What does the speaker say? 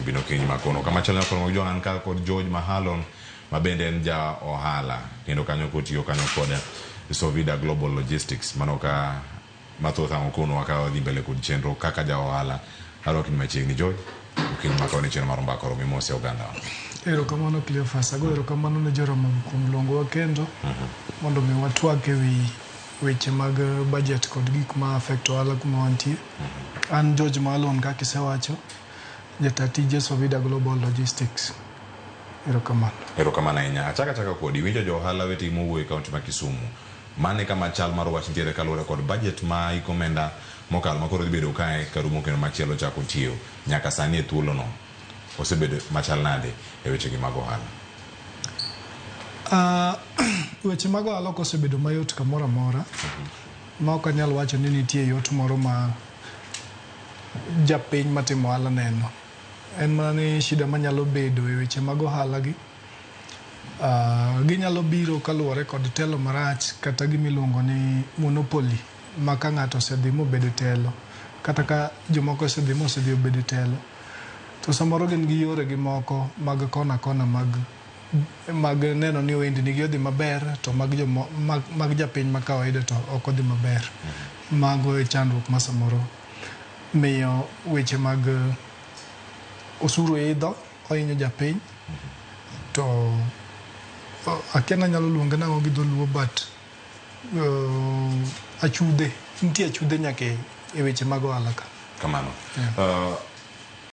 Bino okinyi makono. Kamachielo nyakono John an ka kod George Mahalon ma bende en ja ohala kendo kanyo kotiyo kanyo kod Sovida Global Logistics. Mano ka mathoth ang' okonwa ka wadhi mbele kod chenro kaka ja ohala. Arwakni machiegni George, okinyi ma kawuono e chenro mar Ombaka Oromo imose oganda wa. Erokamano Cleophas, ago erokamano ne Jaramogi kuom luongowa kendo mondo mi watwak ewi weche mag budget kod gik ma affect ohala kuma wantie. An George Malon kaka isewacho, jata tije Sovida Global Logistics. Erokamano. Erokamano ahinya. Achaka achaka kodi, winjo jo ohala wetegi mowuok e kaunti ma Kisumu. Mano e kama chal mar wach nitiere kaluwore kod budget ma hik omenda mokalo ma koro dhi bedo kae karumo kendo machielo chako tiyo. Nyaka sani e thuolono osebedo machal nade e wechegi mag ohala? Weche mag ohala ok osebedo mayot kamoro amora ma ok anyal wacho ni nitie yot moro ma japiny matimo ohala neno. En mana ni shida manyalo bedo e weche mag ohala gi ginyalo biro kaluwore kod telo marach kata gima iluongo ni monopoly ma ka ng'ato osedhi mobedo e telo kata ka jomoko osedhi mosedhi obedo e telo to samoro gin gi yore gi moko mag kona kona mag mag neno ni ohendni gi odhi maber to mag jomo, mag, mag japiny ma kawaida to ok odhi maber. Mago e chandruok ma samoro miyo weche mag osuru idho ohinyo japiny to akia ni anyalo luonge nang'o gi dholuo but achudhe nitie achudhe nyaka e weche mag ohala ka. Kamano. Yeah.